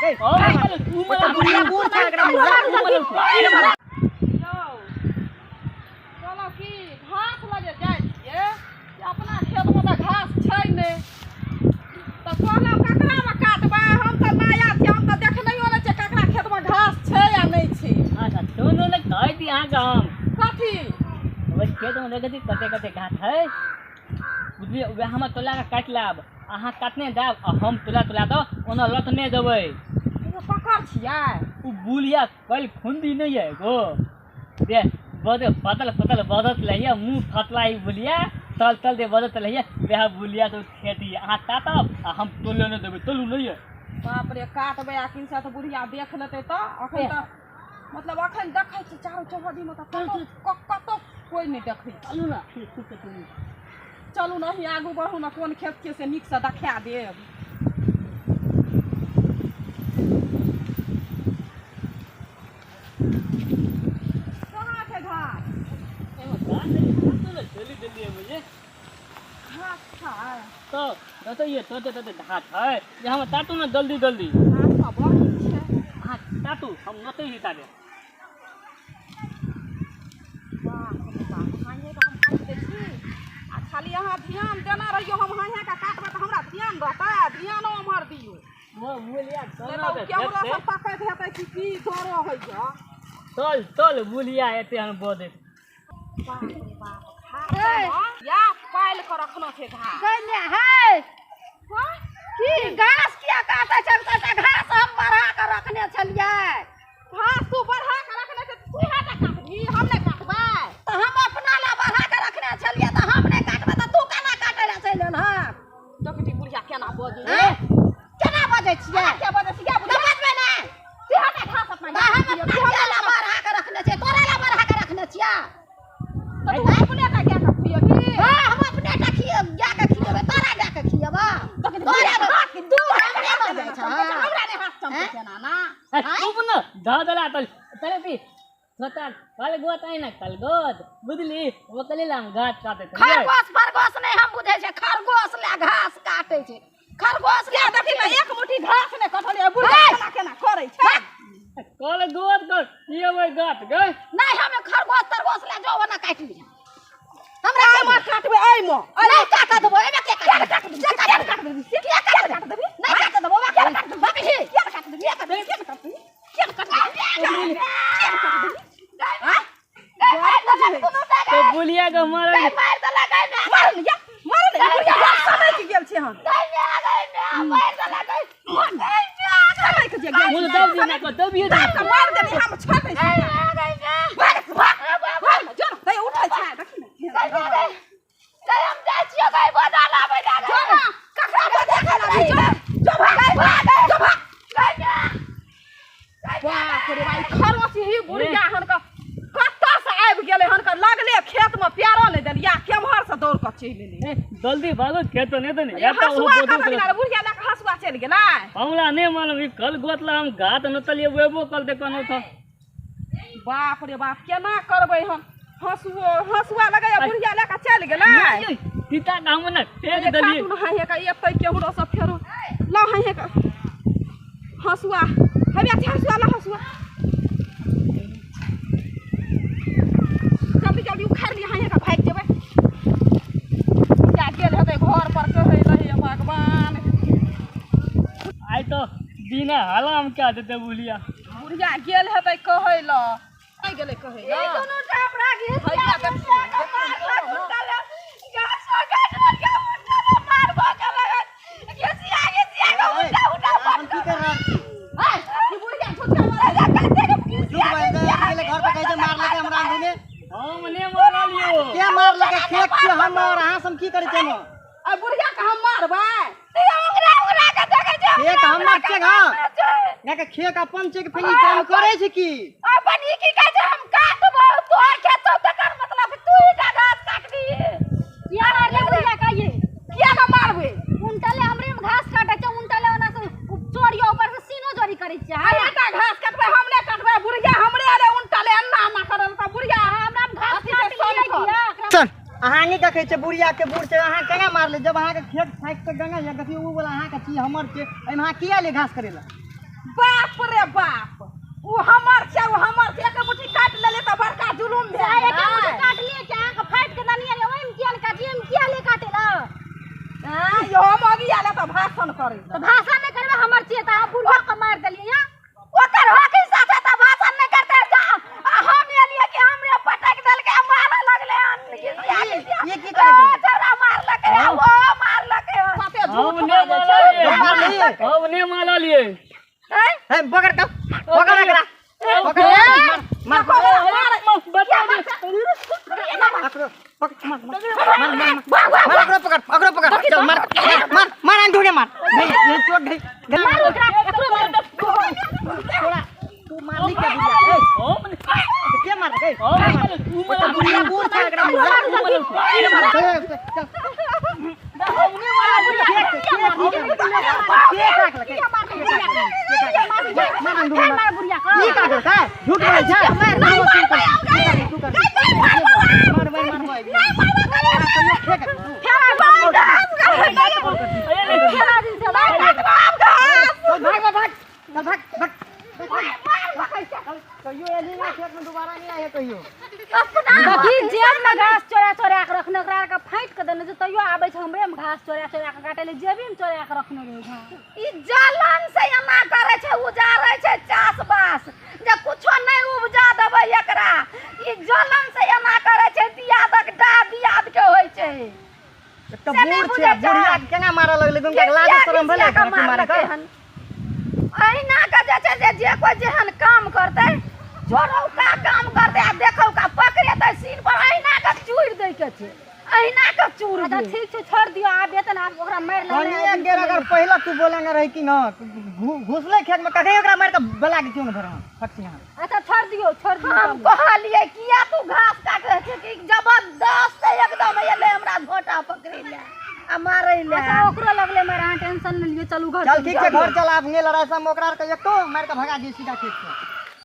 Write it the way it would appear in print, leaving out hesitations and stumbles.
गई ओ तऽ बुढ़िया बूढ़ छै एकरा मुँह यौ कहलहुँ की घास लऽ जे जाइ छियै से अपना खेतमे तऽ घास छै नहि तऽ कहलहुँ ककरामे काटबै हम तऽ नया छियै हम तऽ देखनैयो नहि छियै ककरा खेतमे घास छै आ नहि छै अच्छा सुनू ने कहै छी अहाँके हम कथी ओहि खेतमे देखै छी कते कते घास है बुझलियै वएह हमर तोला के काटि लाब अहाँ काटने जायब आ हम तोला तोला दऽ ओना लटने देबै एगो ककर छियै ओ बुलिया कल खुंदी नहीं है एगो दे बदे पतल पतल बदत लहिया मुंह फतला ही बुलिया तल तल दे बदत लहिया वएह बुलिया तो खेती अहाँ काटब आ हम तोले नहि देबै तोलू नहीं है बाप रे काटबै आ किनसा तऽ बुढ़िया देख लेतै तऽ अखन तऽ मतलब अखन देखै छी चारू चौहद्दीमे तऽ कतौ कतौ कोइ नहि देखै छै चलू ना ठीक छै चलू चलू ने अहीं आगू बढ़ू ने कोन खेत छियै से नीकसँ देखा देब कहाँ छै घास एगो घास है, घास ने चली देलियै मुझे घास छै तो बताइए तोते तोते घास है ये हम तातू ना जल्दी जल्दी घास तऽ बहुत छै अहाँ तातू हम नते ही ताबे बाप रे बाप हाइए के हम काटि दै छी आ खाली अहाँ ध्यान देना रहियौ हम हाइए के काटबै तऽ हमरा ध्यान रहतै ध्यानो एम्हर दियौ वो बुलिया नहि चल तऽ केम्हरो सँ तकैत हेतै कि की डरो होइए चल चल बुलिया एते हम बदे बाप रे बाप घास या पालि कऽ रखना छै घास गैने है की घास किया काटै छै सबटा घास हम बढ़ा कऽ रखने छलियै घास तू बढ़ा कऽ रखने छै तू हाटा काटबही हम नहि काटबै तऽ हम अपना लए बढ़ा कऽ रखने छलियै तऽ हम नहि काटबै तऽ तू केना काटै लए चलि एलहक देखै छी बुढ़िया केना बजै आँय? केना बजै छियै के बजै छी तऽ बजबै नहि तू हाटा घास अपना तऽ हम अपना लए बढ़ा कऽ रखने छियै तोरे लए बढ़ा कऽ रखने छियै तऽ तू अपने टा गाय के खुएबही हँ हम अपने टा खिए गाय के खिएबै तोरा गाय के खिएबऽ तोरा दू हमरे बजै छह हमरा नहि हाथ चमकै छै ना ना चुप न ध दला तल तले ती छोटा कल गोत आई ना कल गोत बुझली वो कल हम घास काटे थे खरगोश फरगोश नहि हम बुझै छै खरगोश लए घास काटै छै खरगोश लए देखी ने एक मुट्ठी घास नहि कटल ये बुढ़िया केना केना करै छै कल गोत कर ये वो गात गए नहि हम खरगोश तरगोश लए जो ओना काटि लिअ हमरा एहिमे काटबै एहिमे नहि काटऽ देबो एहिमे के काटऽ देबो के काटऽ देबो के काटऽ देबो नहि काटऽ देबो के काटऽ देबो के काटऽ देबो के काटऽ देबो के काटऽ देबो के काटऽ देबो तो बुलिया के मारे मार देलक मार ने या मार ने बुढ़िया हाथ सनकि गेल छै हन सनकि जे गेल मुझे दब दिया को दब दिया दाब के मार देनी हम छोड़ दै छी भाग भाग भाग ने जो ने उठै छै देखी ने जो ने ककरा पर देखै लागी जो जो भाग जो भाग बाप रे भाई खरोच ही बुढ़िया हन के कतऽ से आबि गेलै हन के लगले खेत में प्यारो नहि देलिया केम्हर से दौड़ कऽ चलि एलै जल्दी भागो खेत तो नहीं तो नहीं या तो वो हसुआ बोतल कतऽ गेलै रे? बुढ़िया लए कऽ हसुआ चलि गेलै हमरा नहीं मालूम ई कल गोतला हम घात न तलिए वेबो कल दे कोनो था बाप रे बाप केना करबै हम हसुओ हसुआ लगैया बुढ़िया लए कऽ चलि गेलै सीता का हम न फेंक देलिए काटू ने हाहे के एतै केहरो से फेरो लौ हाहे के हसुआ हमे छै हसुआ लौ हसुआ जल्दी जल्दी उखाड़ि लिअ हाहे के भागि जेबै बुढ़िया गेल हेतै घर पर कहै रहै भगवान आई तो बिना हलाम क्या देते बुलिया बुढ़िया गेल हेतै कहै लए नहि गेलै कहै लए हैया देखियौ, हम की कर रहल छी ई बुढ़िया झुटका मारै झूठ बाजि गेलै घर पर कहै छै मारलकै हमरा अंधुने हम नहीं मारलियो के मारलकै खेत छियै हमर अहाँ से हम की करै छियै आ बुढ़िया के हम मारबै खेत हमर छै हँ यहाँ के खेत अपन छै कि फेर ई काम करै छै की अपन ई की कहै छै हम काटबो तोहर खेत छौ तकर मतलब तू ही टा घास काटबी किया मारले बुढ़िया कहिए किया ने मारबै उनटले हमरे में घास काटे छै उनटले ओना से चोरियो ऊपर से सीनो चोरी करै छै आ एटा घास काटबै हम नहि काटबै बुढ़िया हमरे अरे उनटले अन्ना अन्ना करल तऽ बुढ़िया हमरा में घास अथी छै काट लिए सनकल। किया एकरा चल अहाँ नहि देखै छियै बुढ़िया के बूढ़ छै अहाँ केना मारले जब अहाँके खेत थाकि कऽ गंगा या देखियौ ओ वाला अहाँके छी हमर छै एहिमे अहाँ किया ले घास करै लए बाप रे बाप उ हमर छै उ हमर छै एक मुट्ठी काट लेले त बड़का जुलुम भेल। एक मुट्ठी काट लिए के अहाँ के फाट के दनिया रे ओइम किया ने काटिए ओइम किया ले काटेला? हां यो मगी आले त भाषण करै त भाषण नै करबे हमर छियै त अहाँ बुढ़वा के मार देलियै या ओकर हक हिस्सा छै त भाषण नै करते जा। आ हम एलियै कि हमरे पटक देलकै मारे लगले हन। ये की करे छौड़ा मारलकै ओ मारलकै साथे झूठ बाजै छै। हम नै मारलियै। ए पकड़ के पकड़ एकरा पकड़ मार मार बता दे अकरो पकड़ मार मार मार मार अकरो पकड़ अकरो पकड़ चल मार मार मार अंधुरे मार नहीं ये चोट गई मार ओकरा एकरो मार थोड़ा तू मारली के बुढ़िया ए हम के मार गई हम तू मार बुढ़िया बूढ़ छै एकरा मार चल चल हम नै मारलियै। के काट लके मार अंधुरे मार मार बुढ़िया के ई काटल का झूठ बोलै छै मार तू कर मार भाई मार भाई फेर दिन से भाग भाग भाग भाग कहियो एली ना खेत में दोबारा नहीं आए कहियो। देखी जेब में घास चोरा चोरा के रखने ओकरा के फाटि के देने छै तैयो आबै छै हमरे में घास चोरा चोरा के काटे ले जेबी में चोरा के रखने रहै घास। ई जलन से एना करै छै उजारै छै चास बास जे कुछो नहि उपजा देबै एकरा। ई जलन से एना करै छै दियादक डा दियाद के होइ छै। एक बूढ़ छै बुढ़िया के केना मारऽ लगलै गुनका लाज शरम भेलै मारे के अहिना के जे छै जे कोइ जेहन काम करतै चोरौका काम करतै आ देखौका पकड़ेतै सीन पर अहिना के चूरि दै के छै अहिना के चूर अच्छा दे। ठीक छै छोड़ दियो आब एतन आब ओकरा मारि कनी लगलै एक बेर अगर पहला तू बोलेंगे रही कि न घुसले खेत में कहीं ओकरा मार के बला के क्यों न धरह फट सिंह। अच्छा छोड़ दियो छोड़ दियो। हम कहलियै किया तू घास काटै छै कि जबरदस्त एकदम एलै हमरा झोटा पकड़ि ले आ मारै ले। अच्छा ओकरो लगलै मार अहाँ टेंशन न लियो चलू घर चल ठीक छै घर चल आब ने लड़ाई सब ओकरा के एको मार के भगा दी सीधा खेत से।